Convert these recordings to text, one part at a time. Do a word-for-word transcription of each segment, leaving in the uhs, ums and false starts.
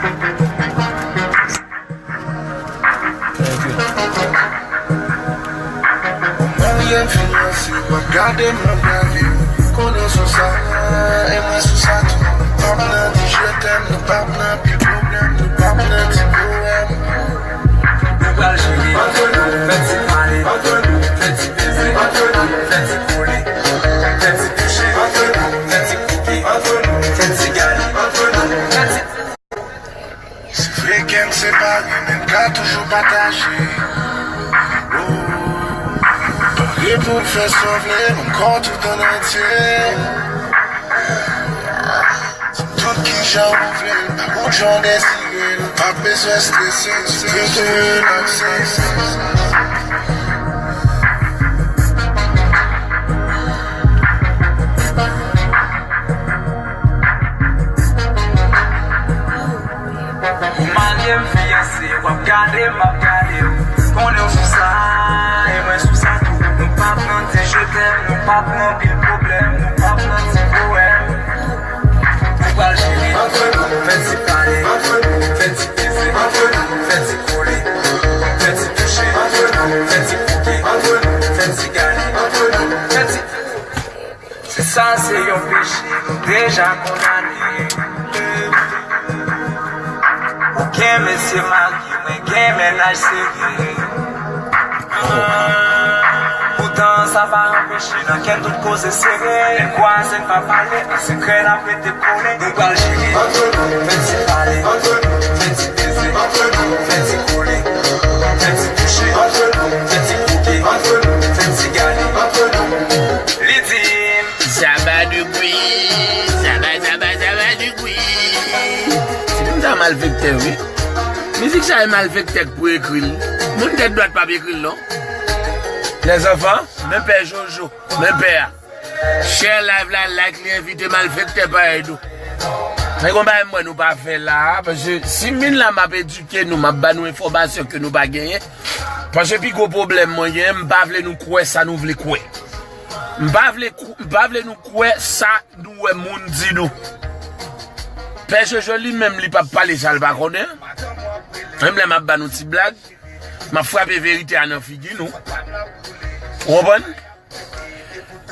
Marye m fiyanse, w ap gade m, m ap gade w. Konnen w sou sa, e mwen sou sa tou. Nou p ap nan di je t'aime, nou p ap nan pil pwoblèm, nou p ap nan ti powèm. Nou pral jere antre nou, fè ti pale antre nou, fè ti peze antre nou, fè ti kole, fè ti touche antre nou, fè ti kouke antre nou, fè ti gade antre nou, fè ti Se vre kè n separe, men n ka toujou pataje. Oh. Pare pou w fè sa w vle, men kò w tout an antye. Di m tout kijan ou vle l, pa wout jan w deside l. Pa bezwen strese, se ke te relakse. Ou marye, m fiyanse, w ap gade m, m ap gade w. Konnen w sou sa, e mwen sou sa tou. Nou p ap nan di je t'aime, nou p ap nan pil pwoblèm, nou p ap nan ti powèm. Nou pral jere antre nou, fè ti pale antre nou, fè ti peze antre nou, fè ti kole, fè ti touche antre nou, fè ti kouke antre nou, fè ti gade antre nou, fè ti Se sa se yon peche nou deja kondane. Ou gen mesye marye, mwen gen mennaj sere. Poutan sa pa anpeche nan kè tout koze sere. Lè kwaze n pa pale, an sekrè n ap rete kole. Nou pral jere antre nou, fè ti pale antre nou, fè ti peze antre nou, fè ti kole, fè ti touche antre nou, fè ti kouke antre nou, fè ti gade antre nou. Li di m, Saba de bwi, saba, saba, saba de bwi. Ti moun sa malfektè, wi. Mizik sa e malfektè k pou ekri l. Moun tèt dwat p ap ekri l, non. Lèzanfan, men pè Jojo, men pè a. Share live la, like li, envite malfektè parèy nou. Men gon bagay m wè nou pa fè la, paske si m vin la, m ap edike nou, m ap ba nou enfòmasyon ke nou pa genyen. Paske pi gwo pwoblèm mwen genyen, m pa vle nou kwè sa nou vle kwè. M pa vle, m pa vle nou kwè sa nou wè moun di nou. Pè Jojo li menm, li p ap pale sa l pa konnen. Menm lè m ap ba nou ti blag, m ap frape verite a nan figi nou. Ou konprann?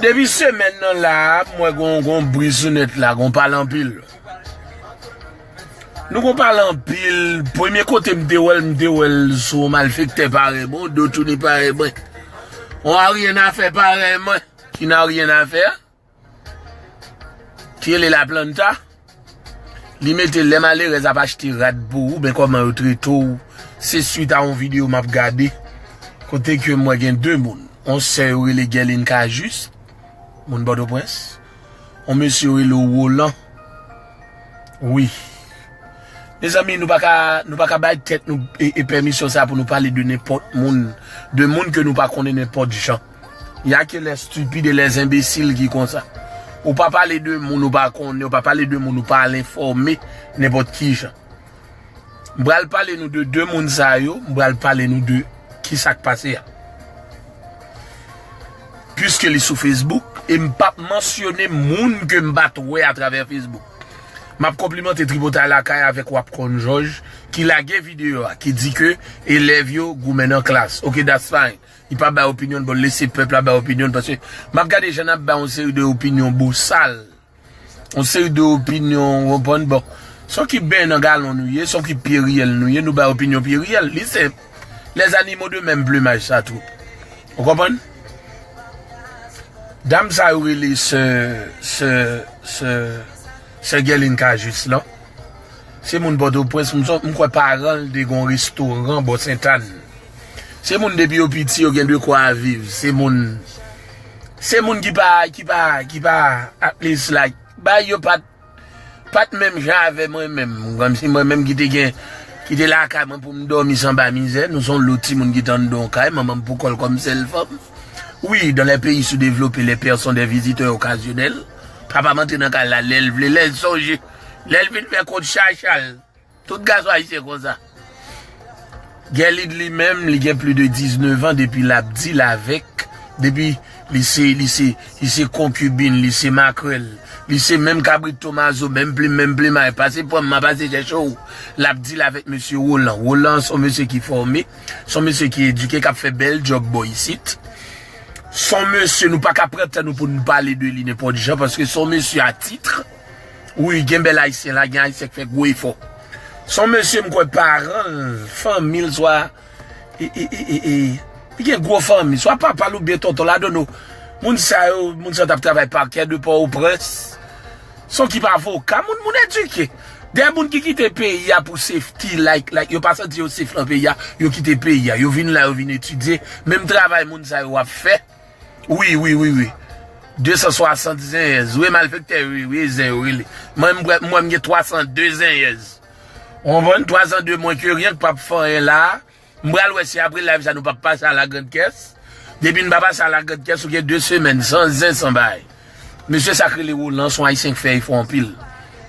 Depi semèn nan la, m wè gon, gon bri sou nèt la, gon pale anpil. Nou gon pale anpil. Premye kote m te wè l, m te wè l sou yon malfektè parèy mwen, do tounen parèy mwen. On a rien à faire parèy mwen, ki nan rien à faire. Ki rele La Planta. Li mete lè malerèz ap achte rad pou ou, ben kòman yo trete w. Se swit a yon videyo m ap gade. Kote ke m wè gen de moun. Yon sè yo rele Guerline Cajuste, moun Pòtoprens. Yon mesye yo rele Roland. Wi. Mezanmi, nou pa ka, nou pa ka bay tèt nou e, e pèmisyon sa pou nou pale de nenpòt moun, de moun ke nou pa konnen nenpòt jan. Y a que les stupides et les imbéciles ki konsa. Ou pa pale de moun ou pa konnen, ou pa pale de moun ou pa al enfòme nenpòt ki jan. M pral pale nou de de moun sa yo, m pral pale nou de ki sa k pase a. Piske li sou Facebook, e m p ap mansyone moun ke m pa t wè atravè Facebook. M ap konplimante Tripotay Lakay avèk W ap Konn Jòj ki lage videyo a, ki di ke elèv yo goumen nan klas. Ok, that's fine. Li pa bay opinyon l, bon, lese pèp la bay opinyon l, paske m ap gade jan n ap bay yon seri de opinyon bosal. Yon seri de opinyon, w konprann? Bon, se yon ki benyen nan galon nou ye, se yon ki pyeriyèl nou ye, nou bay opinyon pyeriyèl. Li senp. Les animaux de même plumage, sa tou. Ou konprann? Dam sa yo rele sè, sè, sè, sè Guerline Cajuste lan. Se moun Pòtoprens, m son, m kwè paran l te gon restoran bò Sentàn. Se moun depi yo piti yo gen de kwa viv. Se moun, se moun ki pa, ki pa, ki pa, at least like, bay yo pa t, pa t menm jan avè mwen menm. Kòmsi mwen menm ki te gen, ki te lakay mwen pou m dòmi sanba mizè. Nou se yon lòt timoun ki t anndan yon kay, manman m pou kò l kòm sèl fanm. Wi, dans les pays sous-développés, les pères sont des visiteurs occasionnels. Papa m antre nan kay la lè l vle, lè l sonje, lè l vin fè kont chacha l. Tout gason ayisyen konsa. Guerline li menm, li gen plis de diznèf an depi l ap di l avèk, depi Li se, li se, li se konkibin, li se makrèl. Li se menm kabrit Tomazo, menm plim, menm plimay. Pase pran m, m a pase chèche w. L ap deal avèk mesye Roland. Roland se yon mesye ki fòme, se yon mesye ki edike, k ap fè bèl djòb bò isit. Se yon mesye, nou pa ka pran tan nou pou nou pale de li nenpòt jan, paske se yon mesye a tit. Wi, gen bèl Ayisyen la, gen Ayisyen k fè gwo efò. Se yon mesye, m kwè paran l, fanmi l, swa, e, e, e, e, e, li gen gwo fanmi, swa papa l oubyen tonton l, I don't know. Moun sa yo, moun sa t ap travay pakè de Pòtoprens. Se yon ekip avoka, moun, moun edike. Dèyè moun ki kite peyi a pou safety, like, like, yo pa santi yo safe nan peyi a, yo kite peyi a. Yo vin la, yo vin etidye. Menm travay moun sa yo ap fè. Wi, wi, wi, wi. De san swasant zenyèz. Wi, malfektè, wi, wi, zen yo rele. Mwen, m, mwen, m gen twa san de zenyèz. Ou konprann? Twa san de mwen ke ryen k p ap fè anyen la. M pral wè si apre live sa nou p ap pase a la grande caisse. Depi n pa pase a la grande caisse, ou gen de semèn san zen, san bagay. Mesye sa k rele Roland, se yon Ayisyen k fè efò anpil.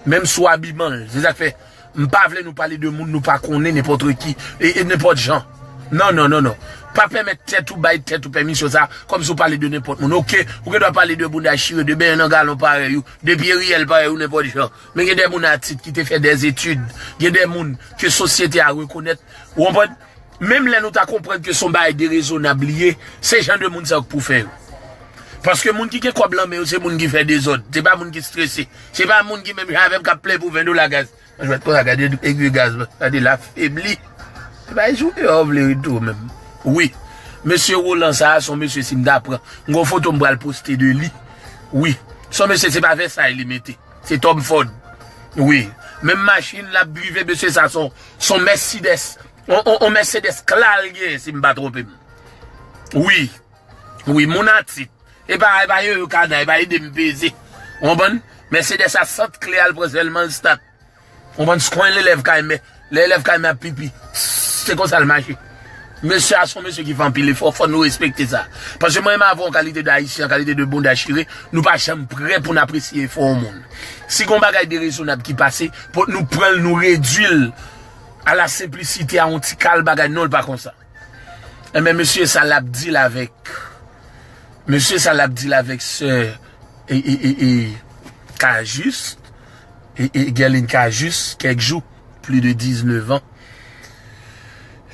Menm sou abiman l, se sa k fè m pa vle nou pale de moun nou pa konnen, nenpòt ki, e, e nenpòt jan. Non, non, non, non. Pa pèmèt tèt ou bay tèt ou pèmisyon sa, kòmsi w pale de nenpòt moun. Oke, ou gen dwa pale de bounda chire, de benyen nan galon parèy ou, de pye riyèl parèy ou, nenpòt jan. Men gen de moun a tit ki te fè dèzetid, gen de moun ke sosyete a rekonèt. Ou konprann? Menm lè nou ta konprann ke se yon bagay derezonab li ye, se jan de moun sa yo k pou fè yo. Paske moun ki gen kòb lan men yo, se moun ki fè dezòd. Se pa moun ki strese. Se pa moun ki menm jan avè m k ap plenyen pou ven dola gaz. Mwen jwèt konsa, gade egri gaz la. Gade l afebli. Se pa jou deyò w vle rete w menm. Wi. Mesye Roland sa a, se yon mesye si m ta pran. M gen yon foto m pral poste de li. Wi. Se yon mesye, se pa Vèsay li mete. Se Tom Ford. Wi. Menm machin l ap drive, mesye sa se yon, se yon Mercedes. On, on, on Mercedes Classe l genyen, si m pa twonpe m. Wi. Wi, moun a tit. E pa, e pa yoyo kana, e pa ede m peze. Ou konprann? Mercedes a sant kle al pran sèlman l stat. Ou konprann? Skwen lè elèv kay mè, lè elèv kay mè ap pipi. Se konsa l mache. Mesye a se yon mesye ki fè anpil efò, fò nou respekte sa. Paske mwen menm avè yon kalite de Ayisyen, kalite de bounda chire, nou pa janm prè pou n apresye efò yon moun. Si gen yon bagay derezonab ki pase, pou nou pran l, nou redui l a la senplisite, a yon ti kal bagay, non, l pa konsa. Enben, mesye sa l ap deal avèk, mesye sa l ap deal avèk sè, e, e, e, e, Cajuste, e, e, Guerline Cajuste, kèk jou, plis de diznèf an.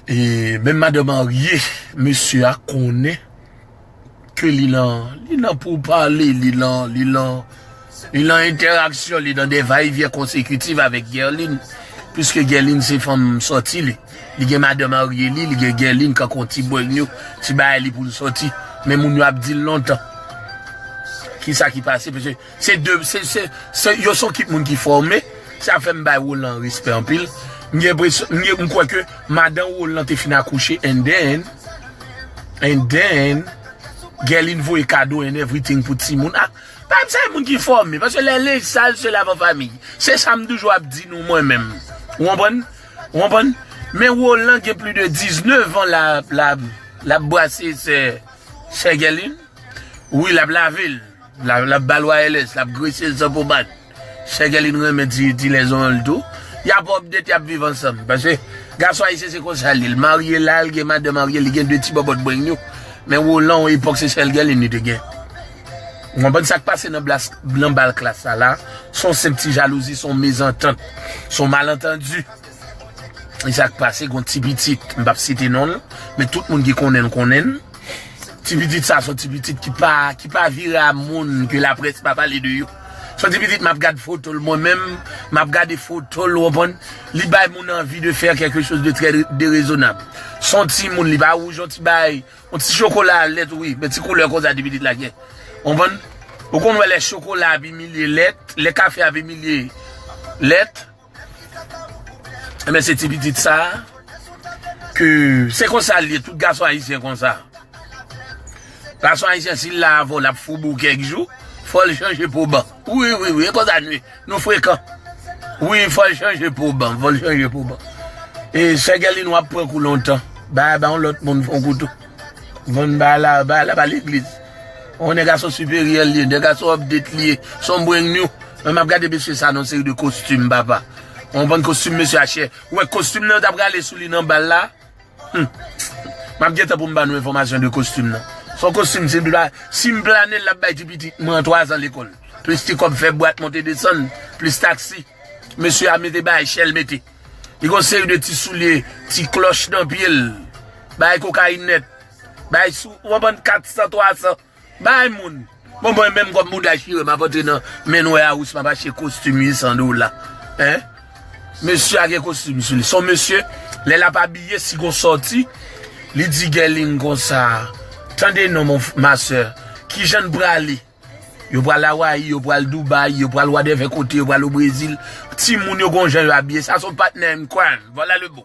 E menm madan marye mesye a konnen ke li nan, li nan poupale, li nan, li nan, li nan entèraksyon, li nan de vayevyen konsekitif avèk Guerline. Piske Guerline se fanm sòti li. Li gen madan marye li, li gen Guerline kankou yon ti bwègnou, ti bagay li pou l sòti. Men moun yo ap di l lontan. Kisa ki pase? Paske Se de, se, se, se, yo se yon ekip moun ki fòme. Sa fè m bay Roland respè anpil. M gen enpresyon, m gen, m kwè ke madan Roland te fin akouche, and then, and then, Guerline voye kado and everything pou timoun. Ah, pa m sa e moun ki fòme. Paske lè linj sal, se lavan fanmi. Se sa m toujou ap di nou, mwen menm. Ou konprann? Ou konprann? Men Roland gen plis de diznèf an la, la, l ap brase sè, sè Guerline. Wi, l ap lave l. L ap, l ap ba l wayèlès, l ap grese l san pomad. Sè Guerline renmen ti, ti lèzon l tou. Y ap update, y ap viv ansanm. Paske gason ayisyen se konsa l ye. L marye la, l gen madan marye, li gen de ti bòbòt bwègnou. Men Roland, yon epòk, se sèl Guerline li te gen. Ou konprann sa k pase nan blas, nan bal klas sa la? Se yon senp ti jalouzi, se yon mezantant, se yon malantandi. E sa k pase, gon ti pitit, m p ap site non l, men tout moun ki konnen l, konnen l. Ti pitit sa, se yon ti pitit ki pa, ki pa vire a moun ke laprès pa pale de yo. Se yon ti pitit, m ap gad foto l mwen menm, m ap gade foto l, ou konprann? Li bay moun anvi de fè quelque chose de très déraisonnable. Se yon timoun, li pa wouj, yon ti bay, yon ti chokola lèt, wi, men ti koulè konsa ti pitit la gen. Ou konprann? Ou konn wè lè chokola ap imilye lèt, lè kafe ap imilye lèt, Enben, se ti pitit sa a, ke se konsa l ye, tout gason ayisyen konsa. Gason ayisyen, si l la avè w, l ap foubou kèk jou, fò l chanje po ban. Wi, wi, wi, e konsa nou ye. Nou frekan. Wi, fò l chanje po ban, fò l chanje po ban. E sè Guerline, w ap pran kou lontan. Bay, bay yon lòt moun fè yon kou tou. Vann bay la, bay la ba legliz. On nèg gason siperyè l ye, nèg gason update li ye. Se yon bwègnou. Men m ap gade mesye sa nan yon seri de kostim, papa. Ou konprann kostim mesye a chè. Ou wè kostim nan yo t ap rale sou li nan bal la? Hmm. M ap gentan pou m ba nou enfòmasyon de kostim nan. Se yon kostim, se yon bagay. Si m plane l, l ap bay ti pitit mwen twa zan lekòl. Plis ti kòb fè bwat monte desann, plis taksi. Mesye a mete bagay chè l mete. Li gon seri de ti soulye, ti klòch nan pye l. Bagay kokayin nèt. Bagay sou, w konprann, kat san, twa san. Bay moun. Bon, mwen menm kòm bouda chire, m ap antre nan men Wè House, m ap achte kostim uit san dola. Hein? Mesye a gen kostim sou li. Se yon mesye, lè l ap abiye, si gon sòti, li di Guerline konsa, tande non, mon f-, ma sè, kijan n prale? Yo pral Hawaii, yo pral Dubai, yo pral whatever kote, yo pral o Brezil. Timoun yo gon jan yo abiye. Sa se yon partner in crime. Voilà le mot.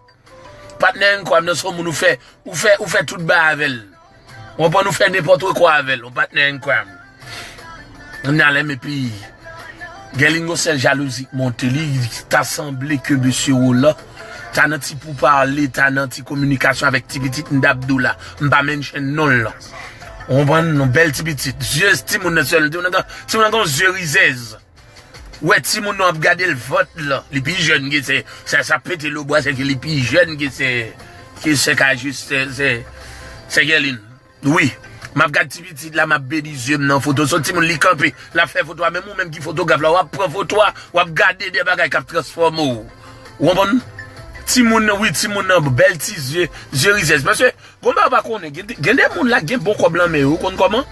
Partner in crime nan se yon moun ou fè, ou fè, ou fè tout bagay avè l. Ou konprann, ou fè nenpòt kwa avè l, yon partner in crime. N al enmen peyi. Guerline gon sèl jalouzi k monte li, ta sanble ke mesye Roland ta nan ti poupale, ta nan ti kominikasyon avèk ti pitit m t ap di w la. M pa mention non l lan. Ou konprann? Yon bèl ti pitit. Zye timoun nan sèl, timoun nan gon, timoun nan gon zye rizèz. Ou wè timoun nan ap gade l vant lan. Li pi jèn ke sè, sa, sa pete lobwa, se ke li pi jèn ke sè, ke sè Kajis, sè, sè, sè Guerline. Wi. M ap gad ti pitit la, m ap beni zye m nan foto. Se yon timoun li kanpe, l ap fè foto a. Menm ou menm ki fotograf la, w ap pran foto a, w ap gade de bagay k ap transfòme w. Ou konprann? Timoun nan, wi, timoun nan, bèl ti zye, zye rizèz. Paske, gon bagay w pa konnen, gen, gen de moun la, gen bon kòb lan men yo, ou konn kòman?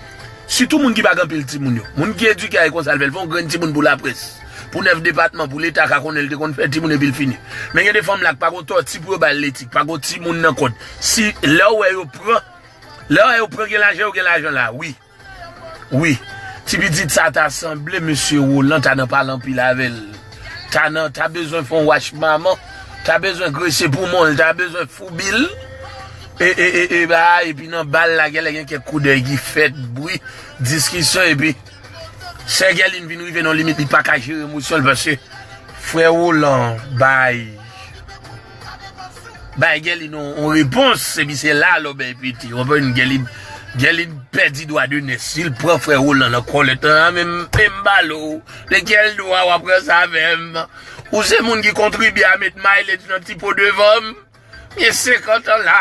Sitou moun ki pa gen anpil timoun yo. Moun ki edike a, e konsa l fè, l fè yon grenn timoun pou laprès. Pou nèf depatman, pou Leta ka konnen l te konn fè timoun epi l fini. Men gen de fanm la k pa gon tòti pou yo ba l leti, k pa gon timoun nan kont. Si lè w wè yo pran, lè w wè yo pran gen lajan, yo gen lajan la, wi. Wi. Ti pitit sa ta sanble mesye Roland ta nan pale anpil avè l. Ta nan, ta bezwen fè yon wach manman, ta bezwen grese poumon l, ta bezwen foubi l. E, e, e, e, ba, epi nan bal la, genlè gen kèk koudèy ki fèt, bri, diskisyon, epi sè Guerline vin rive nan yon limit, li pa ka jere emosyon l, paske frè Roland bay, bay Guerline yon, yon repons, epi se la lò bay pete. Ou konprann? Guerline, Guerline pèdi dwa de nès. Si l pran frè Roland nan kòlèt, ah, men, men m pale w, de kèl dwa w ap pran sa avè m? Ou se moun ki kontribye a met mileage nan ti po devan m? Gen senkant an la,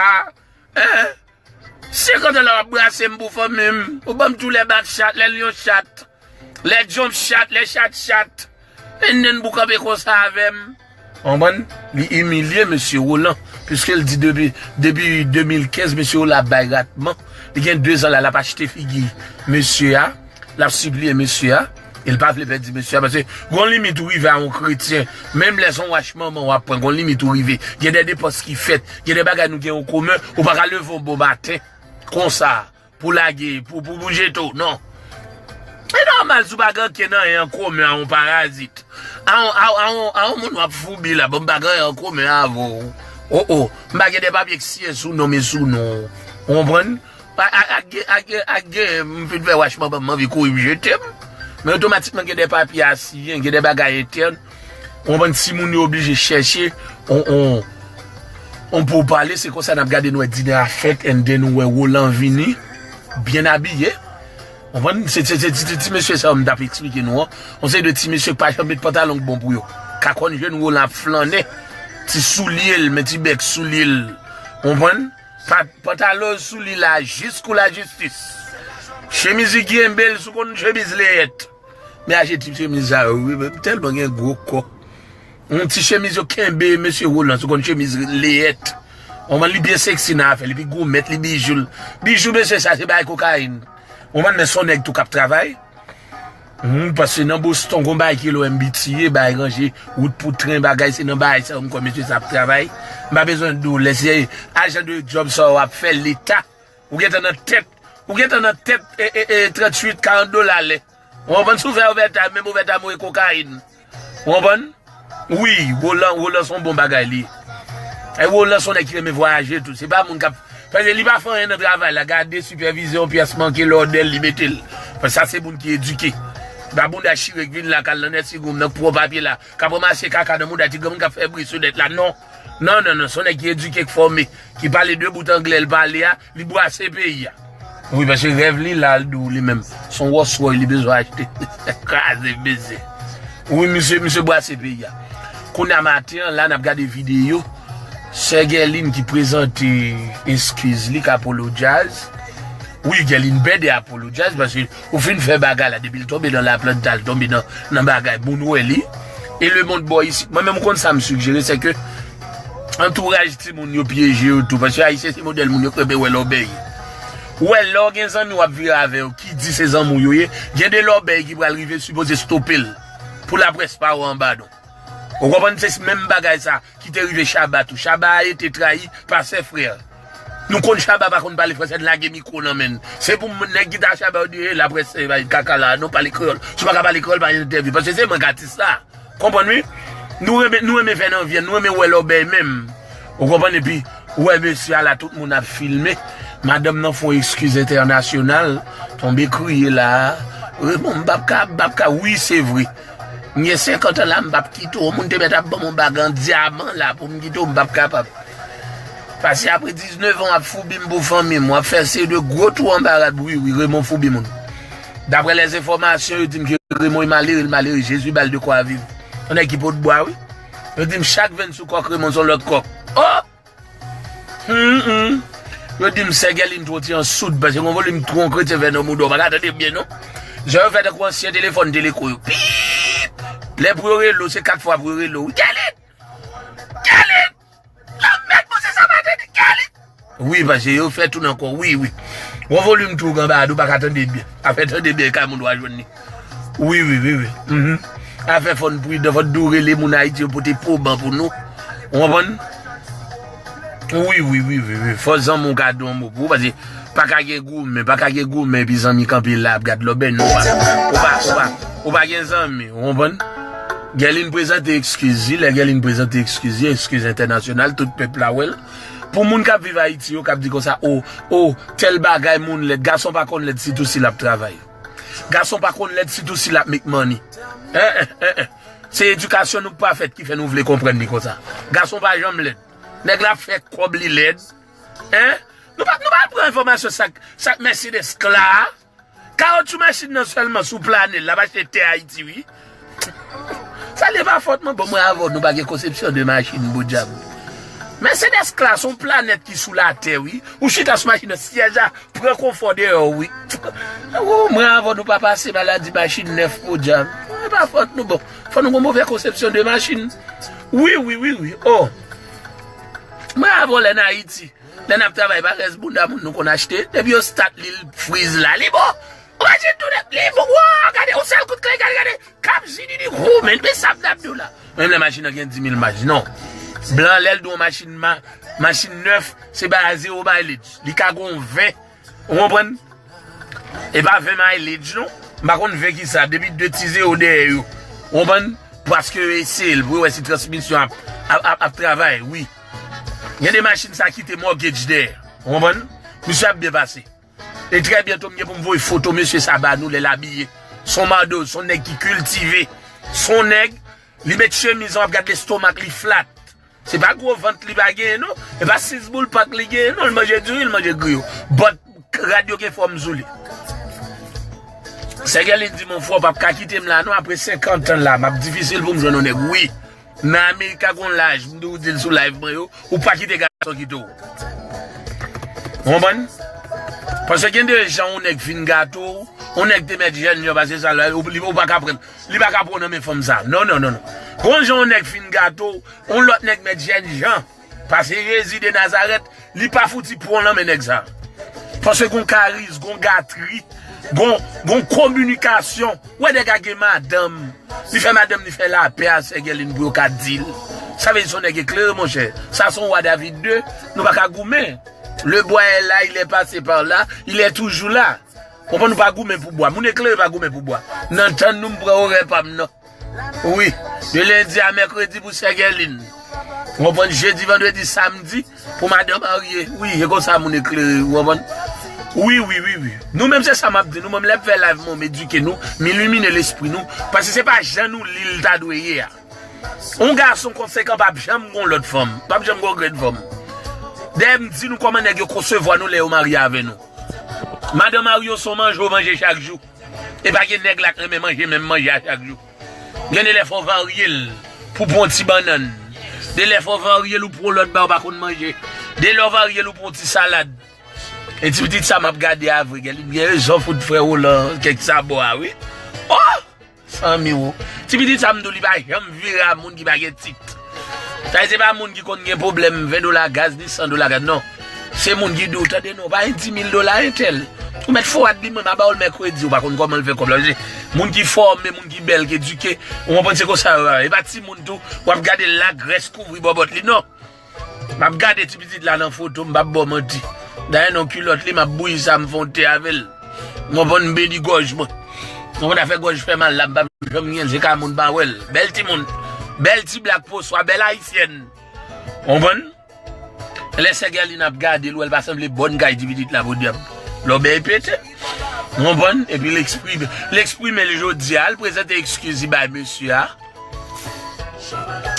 hein? Senkant an la w ap brase m pou fanmi m. Ou ban m tou lè bat chat, lè lyon chat, lè djonm chat, lè chat chat. And then pou kanpe konsa avè m. Ou konprann? Li imilye mesye Roland, piske l di depi, depi de mil kenz, mesye Roland ap bay ratman. Li gen de zan la, l ap achte figi mesye a. L ap sipliye mesye a, e l pa vle pèdi mesye a, paske gon limit ou rive a yon kretyen, menm lè se yon wach manman w ap pran, gon limit ou rive. Gen de depans ki fèt, gen de bagay nou gen an komen, ou pa ka leve yon bon maten, konsa, pou lage, pou, pou, pou jete w, non. E nòmal si w pa gen ankenn anyen an komen a yon parazit. A yon, a, a yon, a yon moun w ap foubi la, bon, m pa gen anyen an komen avè w. O, o, m pa gen de papye k siyen sou non m e sou non w. Ou konprann? A, a, a, gen, a, gen, a, gen, m fin fè wach manman m anvi kouri m jete m. Men otomatikman gen de papye a siyen, gen de bagay entèn. Ou konprann, timoun yo oblije chèche on, on, on pou pale, se konsa n ap gade nou wè dinè a fèt, and then nou wè Roland vini, byen abiye. Ou konprann, se, se, se ti, ti, ti mesye sa yo m t ap eksplike nou an. On seri de ti mesye k pa janm met pantalon k bon pou yo. Ka konn jwenn Roland ap flannen, ti soulye l, men ti bèk soulye l. Ou konprann? Pa, pantalon sou li la jis kou lajistis. Chemiz li kenbe l sou konn chemiz leyèt. Men achte ti chemiz sa yo, wi, men tèlman gen gwo kò. Yon ti chemiz yo kenbe mesye Roland sou konn chemiz leyèt. Ou konprann, li byen seksi nan afè, li pi gwo mèt, li bijou l. Bijou mesye sa se bay kokayin. Ou konprann, men se yon nèg tou k ap travay. Hmm, paske nan Boston, gon bagay ki rele M B T A, bagay ranje wout pou tren, bagay, se nan bagay sa yo m kwè mesye sa ap travay. M pa bezwen di w, lè se ajan de djòb sa yo ap fè, Leta, ou gentan nan tèt, ou gentan nan tèt, e, e, e, tranntuit, karant dola lè. Ou konprann, si w fè overtime, menm overtime ou e kokayin. Ou konprann? Wi, Roland, Roland se yon bon bagay li ye. E Roland se yon nèg ki renmen vwayaje tou. Se pa moun k ap, paske li pa fè anyen nan travay la. Gade sipèvizè yon pyès manke lòdè l, li mete l. Paske sa se moun ki edike. Se pa bounda chire k vin la k al nan nèsigoum nan k pran papye la, k ap ranmase kaka nan bounda ti granmoun k ap fè bri sou nèt la. Non. Non, non, non. Se yon nèg ki edike, k fòme, ki pale de bout anglè l pale a, li bwase peyi a. Wi, paske rèv li la, l di w li menm. Se yon Rolls Royce li bezwen achte. Kraze beze. Wi, misye, misye bwase peyi a. Kounye a maten an, la, n ap gade videyo. Sè Guerline ki prezante eskiz li, k apologize. Wi, Guerline, bède Apollo Jazz, paske ou fin fè bagay la, depi l tonbe nan laplanta, l tonbe nan, nan bagay, moun wè li. E lemonn bò isit, mwen menm, ou konn sa m sigjere, se ke antouraj timoun yo pyeje yo tou, paske Ayisyen se modèl moun yo k renmen wè lòbèy. Ou wè, lè w gen zanmi w ap viv avè yo, ki di se zanmi w yo ye, gen de lòbèy ki pral rive, sipoze stope l, pou laprès pa wè anba non. Ou konprann, se menm bagay sa ki te rive Shabba tou. Shabba a ete trayi pa sè frè. Nou konn Shabba pa konn pale fransè, n lage mikwo nan men n. Se pou nèg ki ta Shabba yo di, "E, laprès, se bay kaka la, non, pale kreyòl. Si w pa ka pale kreyòl, pa entèvyou." Paske se mwen k atis la. Konprann wi? Nou renmen, nou renmen fè nan vyann, nou renmen wè lòbèy menm. Ou konprann? Epi, ou wè mesye a la, tout moun ap filme. Madanm nan fè yon eskiz entènasyonal, tonbe kriye la. Bon, m p ap ka, m p ap ka, wi, se vre. M gen senkant an la, m p ap kite w. Yon moun te mèt ap ban m yon bag an dyaman la pou m kite w, m p ap kapab. Pase apre diznèf an, w ap foubi m pou fanmi m, w ap fè seri de gwo twou anba rad, wi, wi, Raymond foubi moun. Daprè lèzenfòmasyon, yo di m ke Raymond e malere, l malere, Jezi ba l de kwa viv. Yon nèg ki pot bwa, wi. Yo di m chak venn sou kòk Raymond se yon lòt kòk. Oh! Hum, hum. Yo di m Sè Guerline twò ti an soud, paske yon volim twò yon kretyen fè nan mouda w, pa ka tande byen, non. Jan yo fè tankou ansyen telefòn teleko yo. Pip! Lè pou yo rele w, se kat fwa pou yo rele w. Guerline! Guerline! Lanmèd, bon, se sa m ap tande, Guerline! Wi, paske yo fè tou nan kò, wi, wi. Yon volim twò anba a, ou pa ka tande byen. Afè tande byen, e kay moun w a jwenn li. Wi, wi, wi, wi. Mhm. Afè fò n pridan, fò n tou rele moun Ayiti yo pote poban pou nou. Ou konprann? Wi, wi, wi, wi, wi. Fò zanmi w ka di yon mo pou ou, paske pa ka gen goumen, pa ka gen goumen, epi zanmi kanpe la ap gad lòbèy, non, ou pa, ou pa, ou pa, ou pa gen zanmi, ou konprann? Guerline prezante eskiz li, lè Guerline prezante eskiz li, eskiz entènasyonal, tout pèp la wè l. Pou moun k ap viv Ayiti yo, k ap di konsa, o, o, tèl bagay moun lèd, gason pa konn lèd, sitou si l ap travay. Gason pa konn lèd, sitou si l ap make money. Hein, hein, hein, hein. Se edikasyon nou k pa fèt ki fè nou vle konprann li konsa. Gason pa janm lèd. Nèg la ap fè kòb, li lèd. Hein? Nou pa, nou pa pran enfòmasyon sa k, sa k Mercedes Classe. Kawotchou machin nan sèlman sou planèt la, l ap achte tè Ayiti, wi. Sa li pa fòt mwen, bon, mwen avè w, nou pa gen konsepsyon de machin, podyab. Mercedes Classe, yon planèt ki sou latè, wi. Ou chita sou machin nan, syèj la, pran konfò deyò, wi. Oh, mwen avè w, nou pa pase maladi machin nèf, podyab. Se pa fòt nou, bon. Fò nou gen move konsepsyon de machin. Wi, wi, wi, wi. Oh. Mwen avè w lè n Ayiti. Lè n ap travay, pa rès bounda moun nou konn achte. Depi yo stat li, l friz la, li bon. Ou imajine tou, li bon. Wow, gade, yon sèl kout kle, gade, gade. Kap zididi, wou, men, men sa m t ap di w la. Menm lè machin nan gen dis mil maj, non. Blan, lè l di w machin, ma, machin nèf, se bay a zewo mileage. Li ka gon ven. Ou konprann? E pa ven mileage, non. M pa konn ven ki sa, depi de ti zewo dèyè yo. Ou konprann? Paske yo eseye l, pou yo wè si transmisyon ap, ap, ap, ap travay, wi. Gen de machin sa kite mortgage dèyè. Ou konprann? Misye ap byen pase. E trè byento, m gen pou m voye foto mesye sa ba nou lè l abiye. S on mado, s on nèg ki kiltive. S on nèg, li met chemiz an, w ap gad lestomak li flat. Se pa gwo vant li pa genyen, non. E pa sis boul pak li genyen, non. Li manje diri, li manje griyo. But rad yo gen fòm sou li. Sè Guerline di, "Mon frè, w p ap ka kite m la, non. Apre senkant an la, m ap difisil pou m jwenn yon nèg." Wi. Nan Amerik, a gon laj, m toujou di l sou live mwen yo, ou pa kite gason kite w. Ou konprann? Paske gen de jan yon nèg fin gate w, yon nèg te mèt jèn jan, paske sa la, ou, li, ou pa ka pran, li pa ka pran nan men fanm sa. Non, non, non, non. Gon jan yon nèg fin gate w, yon lòt nèg mèt jèn jan. Paske Jezi de Nazarèt, li pa fouti pran nan men nèg sa. Paske gon kariz, gon gatri, gon, gon kominikasyon. Wè nèg a gen madanm. Li fè madanm li fè lapè a Sè Guerline pou yo ka di l. Sa vle di se yon nèg eklere, monchè. Sa se yon wa David de. Nou pa ka goumen. Le bois est là, il est passé par là, il est toujours là. Konprann, nou pa goumen pou bwa. Moun eklere pa goumen pou bwa. Nan tann nou, m pran orè pa m nan. Wi. De lendi a mèkredi pou Sè Guerline. Ou konprann, jedi, vandredi, samdi pou madan marye. Wi, e konsa moun eklere, ou konprann? Wi, wi, wi, wi. Nou menm se sa m ap di. Nou menm lè m fè live mwen, m edike nou, m ilimine lespri nou. Paske se pa jan nou li l ta dwe ye a. Yon gason konsekan p ap janm gon lòt fanm. P ap janm gon grenn fanm. Dayè m di nou kòman nèg yo konsevwa nou lè yo marye avè nou. Madan mari w se yon manje w manje chak jou. E pa gen nèg la k renmen manje menm manje a chak jou. Gen de lè fò w varye l pou pran yon ti bannann. De lè fò w varye l ou pran yon lòt bagay ou pa konn manje. De lè w varye l ou pran yon ti salad. E ti pitit sa m ap gade a vre, gen li gen rezon fout frè Roland kèk sabò a, wi. Oh! San miwo. Ti pitit sa m di w li pa janm vire a moun ki pa gen tit. Sa se pa moun ki konn gen pwoblèm ven dola gaz ni san dola gaz, non. Se moun ki di w, tande non, pa gen di mil dola entèl. Ou mèt fowad li, mwen m a ba w l mèkredi, ou pa konn kòman l fè kòb la. Se moun ki fòme, moun ki bèl, ki edike, ou konprann se konsa yo ye. E pa timoun tou, w ap gade l la, grès kouvri bòbòt li, non. M ap gade ti pitit la nan foto, m p ap ba w manti. Dayè nan kilòt li, m ap bouyi sa, m fè yon te avè l. Ou konprann, m beni gòj mwen. Ou konprann afè gòj fè mal la, m p ap janm gen l, se ka moun pa wè l. Bèl timoun. Bèl ti blak poswa, bèl ayisyèn. Ou konprann? Lè sè Gèlin ap gade l, wè l pa sanble bòn kay ti pitit la, podyab. Lòbèy pete. Ou konprann? Epi l eksprime, l eksprime l jodi a, l prezante eskiz li bay mesye a.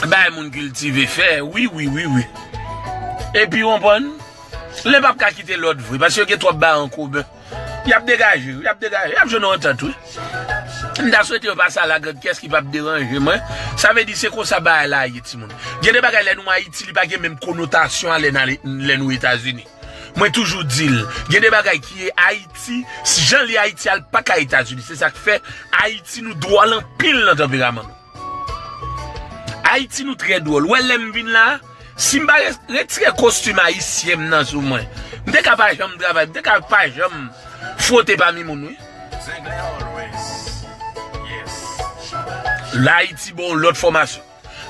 Bay moun kiltive fè, wi, wi, wi, wi. Epi, ou konprann? Lè p ap ka kite lòt vre, paske yo gen twòp bagay an komen. Y ap degaje, y ap degaje, y ap jwenn yon antant, wi. M ta swete yo pase a la grande caisse ki p ap deranje mwen. Sa vle di se konsa bagay la ye, timoun. Gen de bagay lè nou Ayiti, li pa gen menm konotasyon a lè n ale, lè nou Etazini. Mwen toujou di l, gen de bagay ki ye Ayiti, jan li Ayiti a, l pa ka Etazini. Se sa k fè Ayiti nou dwòl anpil nan tanperaman nou. Ayiti nou trè dwòl. Ou wè lè m vin la, si m pa re- retire kostim ayisyen m nan sou mwen, m te ka pa janm travay, m te ka pa janm fwote pami moun, wi. Ayiti bon lòt fòmasyon.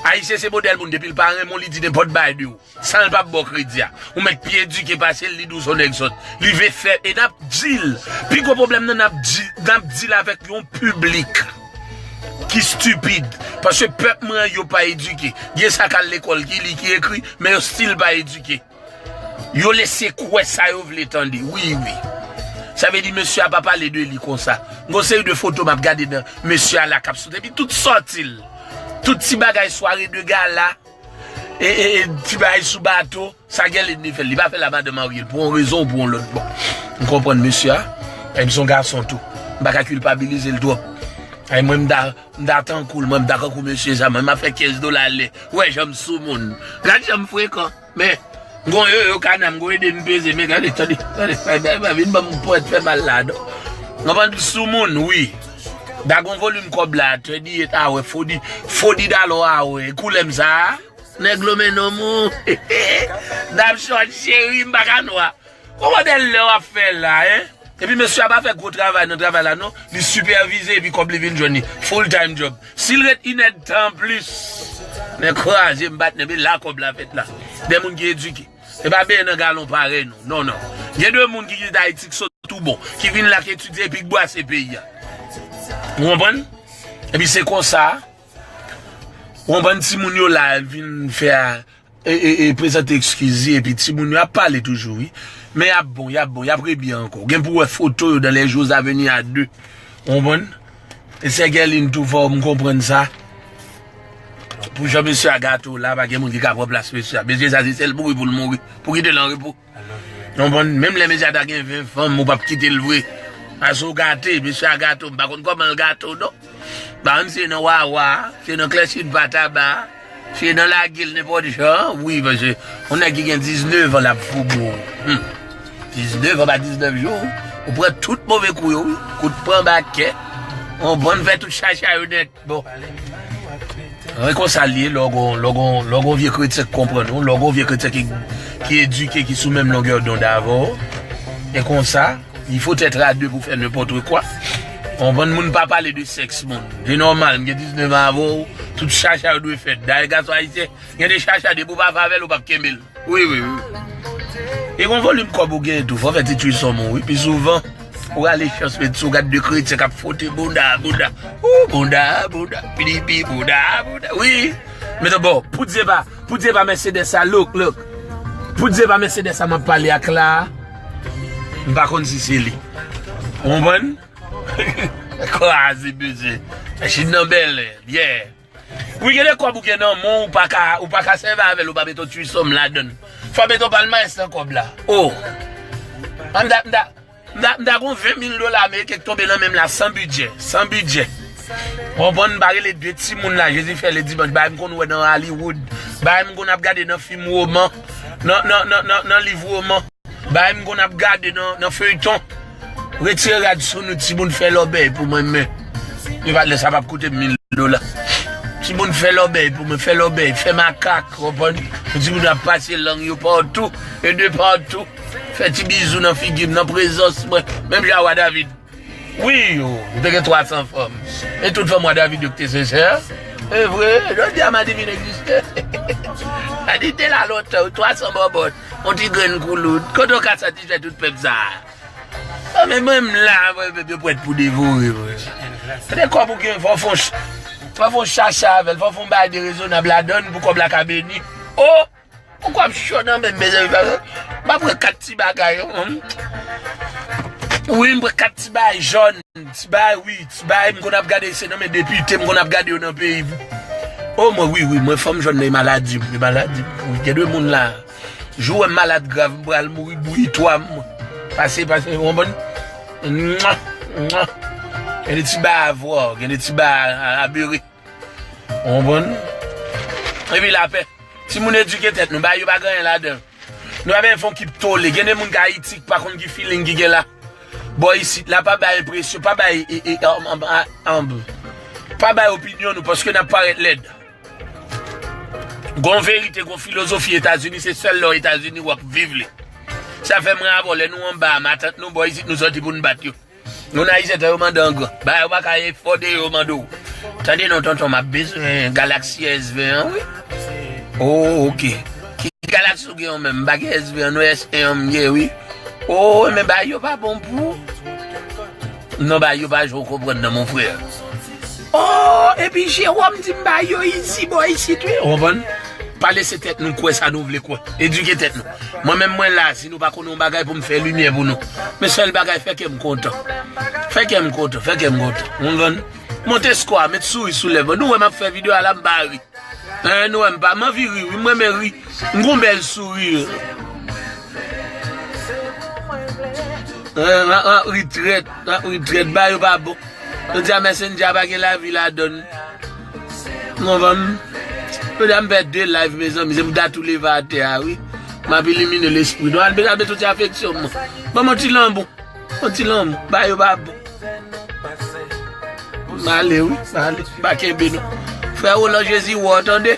Ayisyen se modèl moun, depi l pa renmen w, li di nenpòt bagay de ou. San l p ap ba w kredi a. Ou mèt pi edike pase l, li di w se yon nèg sòt. Li vle fè, e n ap di l. Pi gwo pwoblèm nan, n ap di, n ap di l avèk yon piblik ki stipid. Paske pèp mwen an, yo pa edike. Gen sa k al lekòl, ki li, ki ekri, men yo still pa edike. Yo lese kwè sa yo vle tande. Wi, wi. Sa vle di mesye a pa pale de li konsa. M gon seri de foto m ap gade nan mesye a la k ap sot. Epi tout sòti l. Tout ti bagay sware de gala. E, e, e ti bagay sou bato. Sa Gèlin li fè l. Li pa fè l a madanm marye l. Pou yon rezon ou pou yon lòt. Bon. M konprann mesye a. E m se yon gason tou. M pa ka kilpabilize l twòp. Ay mwen m ta, m ta tankou l. Mwen m ta tankou mesye sa. Mwen m ap fè kenz dola lè. Ou wè jan m sou moun. Gad jan m frekan. Men, m gon yoyo kana, m gon ede m peze, men gade, tande, tande, pa, pa, pa vin ban m pwèt fè mal la, non. Mwen pa sou moun, wi. Da gon volim kòb la, twenty-eight hour, forty, forty dollar hour, koulè m sa a. Nèg lo men non mou. Dam short cheri, m pa ka nwa. Kòmantè lè w ap fè la, en? Epi mesye a pa fè gwo travay nan travay la non, li sipèvize epi kòb li vin jwenn li. Full time job. Si l ret inèdtan anplis, men kraze m bat nèg, e la kòb la fèt la. De moun ki edike. E pa benyen nan galon parèy nou. Non, non. Gen de moun ki kite Ayiti ki sot tou bon, ki vin la ki etidye epi k bwase peyi a. Ou konprann? Epi se konsa, ou konprann timoun yo la vin fè a e, e, e prezante eskiz li, epi timoun yo ap pale toujou, wi. Men y ap bon, y ap bon, y ap rebyen ankò. Gen pou wè foto yo dans les jours à venir à deux. Ou konprann? E sè Gèlin tou fò, m konprann sa. Pou jan mesye a gate w la, pa gen moun ki ka pran plas mesye a. Mesye sa se sèl mouri pou l mouri. Pou kite l an repo. Ou konprann? Menm lè mesye a ta gen ven fanm, ou p ap kite l vre. Paske w gate, mesye a gate w. M pa konn kòman l gate w, non. M pa konn si se nan wawa, si se nan klèchi pa taba, si se nan lage l nenpòt jan, wi, paske yon nèg ki gen diznèf an l ap foubo. Hmm. Diznèf an pa diznèf jou, ou pran tout move kou yo, wi. Kout pran bakè, yon bann fè tout chacha yo nèt. Bon. E konsa l ye, lè w gon, lè w gon, lè w gon vye kretyen k konprann ou, lè w gon vye kretyen ki, ki edike, ki sou menm longè donn avè w. E konsa, il faut être à deux pou fè nenpòt kwa. Ou konprann, moun pa pale de sèks moun. Se nòmal, m gen diznèf an avè w, tout chacha yo dwe fèt. Dayè gason ayisyen, gen de chacha depi w pa fè avè l, ou p ap kenbe l. Wi, wi, wi. E gon volim kòb ou genyen tou, fò w fè ti twisom ou, wi, pi souvan. Ou rale chans, men si w gad de kretyen k ap fwote bouda, bouda. Ou, bouda, bouda, pidipi, bouda, bouda. Wi. Men bon, pou di se pa, pou di se pa Mercedes sa, look, look. Pou di se pa Mercedes sa m ap pale ak la, m pa konn si se li. Ou konprann? Kraze, mesye. Machin nan bèlè, yeah. Wi, gen de kòb ou gen nan men w, ou pa ka, ou pa ka sèvi avè l, ou pa mete yon twisom ladann. Fò mete yon palmarès nan kòb la. Oh. M ta, m ta, m ta, m ta gon ven mil dola ameriken k tonbe nan men m la san bidjè, san bidjè. Ou konprann, m pa rele de timoun la, Jezi fè ledimanch, bagay m konn wè nan Hollywood, bagay m konn ap gade nan fim woman, nan, nan, nan, nan, nan liv woman. Bagay m konn ap gade nan, nan feyton. Retire rad sou nou, timoun, fè lòbèy pou mwen, men. Li pa lè sa p ap koute m mil dola. Timoun, fè lòbèy pou mwen, fè lòbèy, fè makak, konprann? Pou timoun ap pase lang yo patou, e de patou. Fè ti bizou nan figi m, nan prezans mwen. Menm jan a Wa David. Wi, o, m te gen twa san fanm. E tout fanm Wa David yo ki te sensè. E vre, jodi a Madivin egziste. Madivin te la lontan, twa san bòbòt, yon ti grenn koulout. Kote w ka satisfè tout pèp sa a? A, men mwen, m la, mwen, mwen, mwen prèt pou devore, mwen. Se de kòb ou gen, fò w fè yon ch-, fò w fè yon chacha avè l, fò w fè yon bagay derezonab ladan l pou kòb la ka beni. O! Poukòb cho nan men m, mezanmi, pa, pa pran kat ti bagay, hmm. Wi, m pran kat ti bagay jòn, ti bagay, wi, ti bagay, m konn ap gade, se nan men depite, m konn ap gade yo nan peyi m. O, mwen, wi, wi, mwen, fanm jòn nan, e maladi m, e maladi m. Wi, gen de moun la, jou wè m malad grav, m pral mouri bouyi twa m. Pase, pase, w konprann? Mwa, mwa. Gen de ti bagay avwa, gen de ti bagay a, a bere. Ou konprann? Epi lapè. Timoun, edike tèt nou, bagay yo pa gen anyen ladan. Nou pa bezwen fè yon kip tole. Gen de moun ki Ayiti ki pa konn ki feeling ki gen la. Bò isit la, pa bay enpresyon, pa bay, e, e, anb, anb, a, anb, pa bay opinyon nou, paske n ap parèt lèd. Gon verite, gon filozofi Etazini, se sèl lè w Etazini w ap viv li. Sa fè mwen avè w, lè nou anba a, matant nou bò isit, nou sòti pou n bat yo. Nou nan Ayisyen tan yo mande an gran. Bagay yo pa ka efòde yo mande w. Tande non, tonton, m ap bezwen Galaxy S ven an, wi. O, oke. Ki Galaxy ou gen an menm? M pa gen S ven an, non, S en an m gen, wi. O, men bagay yo pa bon pou ou. Non, bagay yo pa jan w konprann nan, mon frè. O, epi Jewòm di m bagay yo izi bò isit, wi. Ou konprann? Pa lese tèt nou kwè sa nou vle kwè. Edike tèt nou. Mwen menm mwen la, si nou pa konnen yon bagay pou m fè limyè pou nou. Men sèl bagay, fè kè m kontan. Fè kè m kontan, fè kè m kontan. Ou konprann? Monte skò a, met souri sou lèv mwen. Nou wè m ap fè videyo a la, m pa ri. Hein, nou wè m pa, m anvi ri, wi, m renmen ri. M gon bèl souri. Hein, m ap, m ap ri trèt, m ap ri trèt, bagay yo pa bon. Jodi a Messenger pa gen lavi ladan l. Ou konprann? Jodi a m fè de live, mezanmi, se pou dat ou leve atè a, wi. M ap ilimine lespri nou. Al bezwen tout ti afeksyon mwen. Ban m yon ti lanmou. Yon ti lanmou. Bagay yo pa bon. M ale, wi, m ale. Pa kenbe non. Frè Roland, Jezi wè w, tande.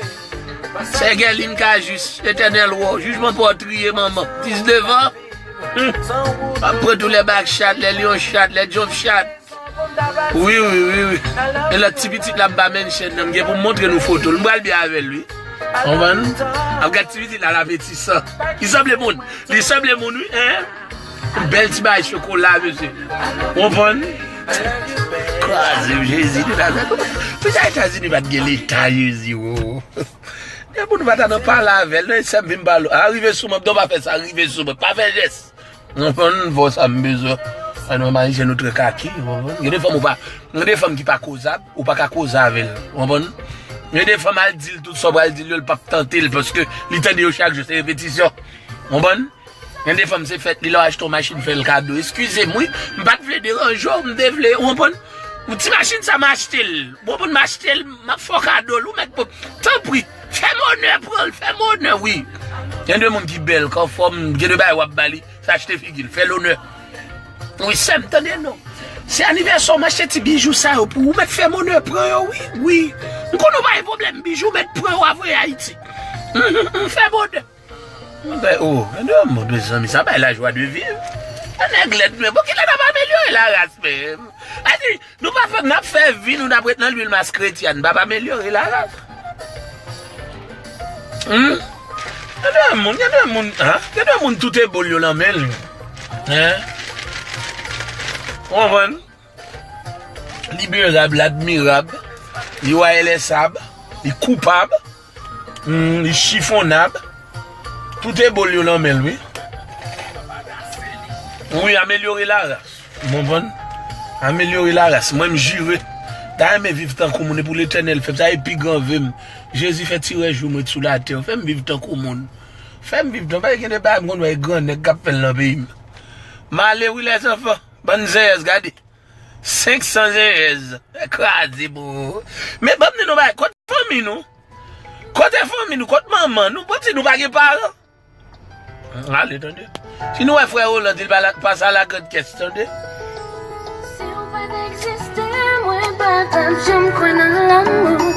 Sè Gèlin Kajis, Letènèl wè w. Jijman pa w triye manman. Diznèf an. Hmm. Ap pran tou lè bak chat, lè lyon chat, lè djòf chat. Wi, wi, wi, wi. E lòt ti pitit la m pa mention nan, m gen pou m montre nou foto l. M pral byen avè l, wi. Konprann? Ap gad ti pitit la, l ap eti san. Li sanble moun. Li sanble moun, wi, hein? Bèl ti bagay chokola, mesye. Konprann? Kraze m, Jezi de Nazarèt. Poukisa Etazini pa t gen leta, Jezi, wo? Depi nou pa ta nan pale avè l, non, e sè m vin pale. A, rive sou mwen, non, pa fè sa, rive sou mwen. Pa fè jès. Ou konprann? Fò sa m bezwen. Ay, nou, Ayisyen, nou trè kaki, ou konprann? Gen de fanm ou pa, gen de fanm ki pa kozab, ou pa ka koze avè l, ou konprann? Gen de fanm al di l tout sa w pral di l yo, l p ap tante l, paske li tande yo chak jou, se repetisyon. Ou konprann? Gen de fanm se fèt li, lè w achte yon machin, fè l kado. Eskize m, wi, m pa t vle deranje w, m te vle, ou konprann? Yon ti machin sa, m achte l. Ou konprann, m achte l, m ap fè w kado l, ou mèt pou, tanpri, fè m onè, pran l, fè m onè, wi. Gen de moun ki bèl, k anfòm, gen de bagay w ap ba li, sa achte figi l, fè l onè. Wi, sè m, tande non. Se anivèsè w, m achte ti bijou sa yo pou ou, mèt fè m onè, pran yo, wi, wi. M konnen w pa gen pwoblèm, bijou, mèt pran yo, a voye Ayiti. Fè m onè. Mwen fè, oh, men de moun, mezanmi, sa bay la joie de vivre. An nèg lèd, men pou kilè n ap amelyore laras menm? Adi, nou pa fè, n ap fè vi nou, n ap ret nan lwil mas kretyen, n p ap amelyore laras. Hmm? Gen de moun, gen de moun, hein? Gen de moun tout ebol yo nan men l. Hein? Ou konprann? Liberab, l admirab, li wayèlèsab, li koupab, hmm, li chifonnab. Tout ebol yo nan men l, wi. Wi, amelyore laras. Ou konprann? Amelyore laras. Mwen, m jire. Ta renmen viv tankou moun, e pou Letènèl fè m sa, e pi gran ve m. Jezi fè ti rès jou m ret sou latè. Fè m viv tankou moun. Fè m viv tan, paske gen de bagay m konn wè e gran nèg k ap fè l nan peyi m. M ale wi, lèzanfan. Bann zenyèz, gade. Senk san zenyèz. Kraze, bro. Men ban m di nou bagay, kote fanmi nou? Kote fanmi nou? Kote manman nou? Bon, di nou pa gen paran? Ale tande. Si nou wè frè Roland, li pa la- pa sa la grande kès, tande. Si w pa t egziste, mwen pa t ap janm kwè nan lanmou.